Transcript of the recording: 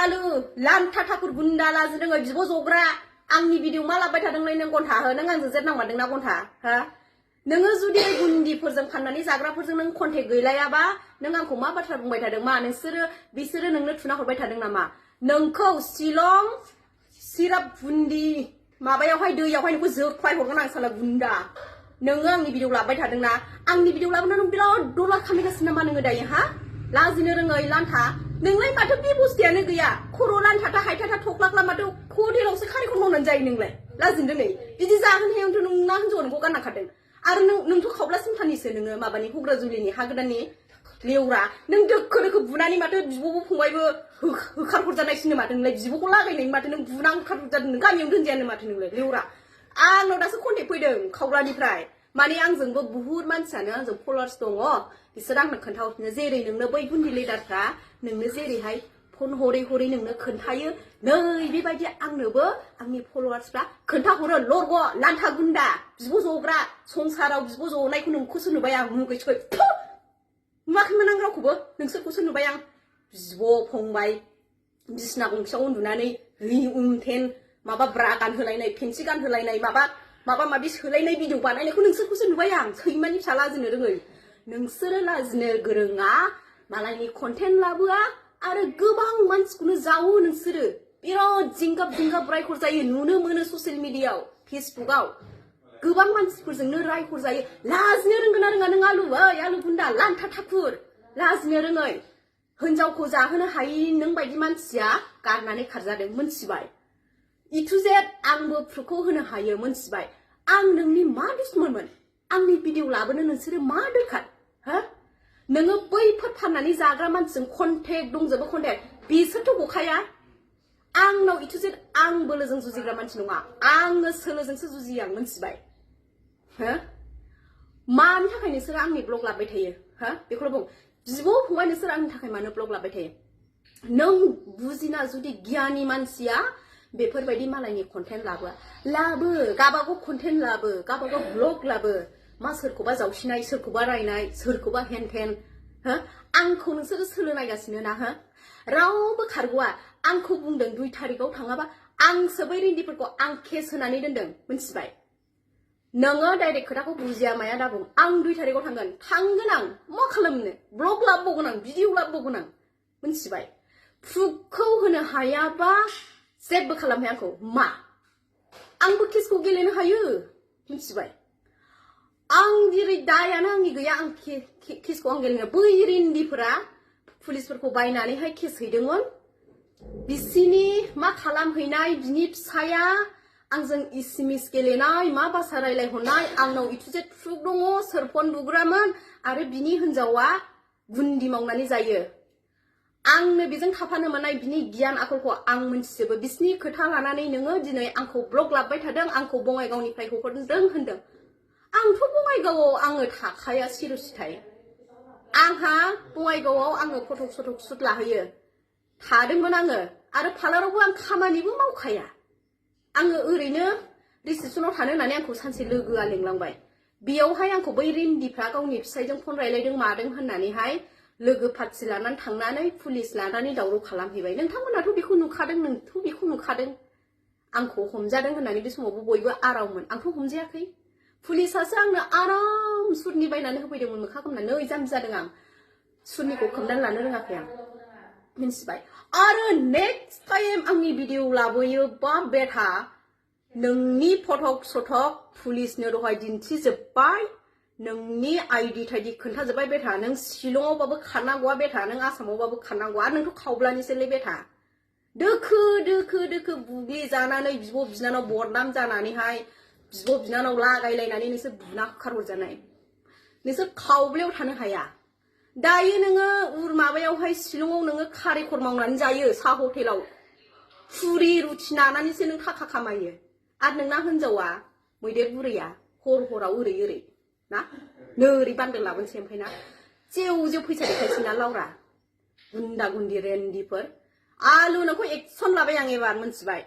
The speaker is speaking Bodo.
Aloo Lanta Takur Bunda laजिनो Bibo Jogra आंनि भिडिअ मा लाबाय थादोंलै नों गन्था हो नों आंजों जेट नांमारदोंना गन्था हो नोङो जुदि गुन्दिफोरजों फाननानै जाग्राफोरजों नों कन्टेक्ट गैलायाबा नों आंखौ मा बाथ्रा बुंबाय थादों मा बिसोरो नोंनो थुना हरबाय थादों नामा नोंखौ शिलं सिराप बुन्दि माबायावहाय दैयावहाय नोंखौ जोख्लाय हरगोन आं साला गुन्दा नोङो आंनि भिडिअ लाबाय थादोंना आंनि भिडिअ लाबोना नों बिराद डलार खामायगासिनो नामा नोङो दायो हा लाजिनो रोङै लान्था नोंलाय माथो बे बुस्थुआनो गैया खर' लान्थाथा हायथाथा थख्लाख्ला माथो हटेलावसो खारिखौ मावनानै जायो नोंलाय लाजिनो नै बिदि जाहोनायावथ' नोंना हिन्जावा नोंखौ गाननाखादों आरो नोंथ' खावब्ला सिमथानिसो नोङो माबानि हुग्राजुलिनि हा गोदाननि लेवरा नों दोखो दोखो बुनानै माथो बिब'बो फंबायबो होखारहरजानायसोनो माथो नोंलाय बिब'खौ लागायनायनि माथो नों बुना होखारहरजादों नों गामियावनो दोनजायानो माथो नोंलाय लेवरा आंनाव दासो कन्टेक्ट फैदों खावब्लानिफ्राय माने आंजोंबो बुहुत मानसियानो आंजों फलोवार्स दङ बिसोर आंनो खोन्थाहरफिनो जेरै नोंनो बै गुन्दी लिडारफ्रा नोंनो जेरैहाय फन हरै हरै नोंनो खोन्थायो नै बेबायदि आंनोबो आंनि फलोवार्सफ्रा खोन्थाहरो लरग लान्था गुन्दा बिब' जग्रा संसाराव बिब' जनायखौ नोंखौसो नुबाय आं मुगैसै नुवाखैमोन आं रावखौबो नोंसोरखौसो नुबाय आं बिब' फंबाय बिसिना गंसेयाव उन्दुनानै उमथेन माबा ब्रा गानहोलायनाय पेन्सि गानहोलायनाय माबा माबि सोलायनाय भिडिअ बानायनायखौ नोंसोरखौसो नुबाय आं सैमानि फिसा लाजिनो रोङै नोंसोरो लाजिनो गोरोङा मालायनि कन्टेन्ट लाबोआ आरो गोबां मानसिखौनो जावो नोंसोरो बिराद जिंगाब रायहर जायो नुनो मोनो ससियेल मिडियायाव फेसबुकआव गोबां मानसिफोरजोंनो रायहर जायो लाजिनो रोंगोना रोङा नों आलु आलु गुन्दा लान्था थाकुर लाजिनो रोङै हिन्जावखौ जाहोनो हायि नों बायदि मानसिया गारनानै खारजादों मोनथिबाय इटु जेट आंबो प्रुफखौ होनो हायो मोनथिबाय आं नोंनि मा दुश्मनमोन आंनि भिडिअ लाबोनो नोंसोरो मा दरखार हो नोङो बैफोर फाननानै जाग्रा मानसिजों कन्टेक्ट दंजोबो कन्टेक्ट बिसोरथ' गखाया आंनाव इटु जेट आं बोलोजों जुजिग्रा मानसि नङा आङो सोलोजोंसो जुजियो आं मोनथिबाय हो मानि थाखाय नोंसोरो आंनि ब्लग लाबाय थायो हो बेखौल' बुं बिब' फंबाय नोंसोर आंनि थाखाय मानो ब्लग लाबाय थायो नों बुजिना जुदि गियानि मानसिया बेफोरबायदि मालायनि कन्टेन्ट लाबो गाबागाव कन्टेन्ट लाबो गाबागाव ब्लग लाबो मा सोरखौबा जावसिनाय सोरखौबा रायनाय सोरखौबा हेनथेन हो आंखौ नोंसोरो सोलो नायगासिनो ना हो रावबो खारग'आ आंखौ बुंदों 2 तारिखआव थाङाबा आंसो बै रिन्दिफोरखौ आं केस होनानै दोनदों मोनथिबाय नोङो डाइरेक्ट खोथाखौ बुजिया माया दाबुं आं 2 तारिखआव थांगोन आं मा खालामनो ब्लग लाबोबावगोन आं भिडिअ लाबोबावगोन आं मोनथिबाय प्रुफखौ होनो हायाबा जेबो खालामनो हाया आंखौ मा आंबो केसखौ गेलेनो हायो मोनथिबाय आं जेरै दायानो आंनि गैया आं केसखौ आं गेलेनो बै रिन्दिफोरा पुलिसफोरखौ बायनानैहाय केस हैदोंमोन बिसिनि मा खालामहैनाय बिनि फिसाया आंजों इसिमिस गेलेनाय मा भाषा रायलायहरनाय आंनाव इटुजेट प्रुफ दङ सोर फन बुग्रामोन आरो बिनि हिन्जावा गुन्दी मावनानै जायो आंनो बेजों थाफानो मोननाय बिनि गियान आखलखौ आं मोनथिजोबो बिसिनि खोथा लानानै नोङो दिनै आंखौ ब्लग लाबबाय थादों आंखौ बङाइगावनिफ्राय हरदों होनदों आंथ' बङाइगावआव आङो थाखाया सिर'सिथाय आंहा बङाइगावआव आङो फटक सुट लाहैयो थादोंमोन आङो आरो पार्लारावबो आं खामानिबो मावखाया आङो ओरैनो रिसेपसनाव थानो होननानै आंखौ सानसे लोगोआ लेंलांबाय बेयावहाय आंखौ बै रिन्दिफ्रा गावनि फिसायजों फन रायलायदों मादों होननानैहाय लोगो पार्टि लानानै थांनानै पुलिस लानानै दावराव खालामहैबाय नोंथांमोनाथ' बेखौ नुखादों आंखौ हमजादों होननानै बे समावबो बयबो आरावमोन आंथ' हमजायाखै पुलिसासो आंनो आराम सुरनि बायनानै होफैदोंमोन मोखा खोमनानै नै जाम्बि जादों आं सुरनिखौ खोमनानै लानो रोङाखै आं मिन्थिबाय आरो नेक्स्ट टाइम आंनि भिडिअ लाबोयोबा बेटा नोंनि फटक सटक पुलिसनो दहाय दिन्थिजोब्बाय नोंनि आइडि थाइडि खोन्थाजोब्बाय बेटा नों शिलंआवबाबो खारनांगौआ बेटा नों आसामावबाबो खारनांगौ आरो नोंथ' खावब्लानिसोलै बेटा दोखो बुग्लि जानानै बिब' बिनानाव बदनाम जानानैहाय बिब' बिनानाव लागायलायनानै नोंसोर बुना होखारहरजानाय नोंसोर खावब्लायाव थानो हाया दायो नोङो माबायावहाय शिलंआव नोङो खारिखर मावनानै जायो साहा हटेलाव फुरि रुथि नानानैसो नों थाखा खामायो आरो नोंना हिन्जावा मैदेर बुरैया हराव ओरै ना नोरै बान्दो लाबोनोसै ओमफ्राय ना जेव फैसा देखायसै ना लाउरा गुन्दा गुन्दी रेन्दिफोर आलु नोंखौ एक्सन लाबाय आं एबार मोनथिबाय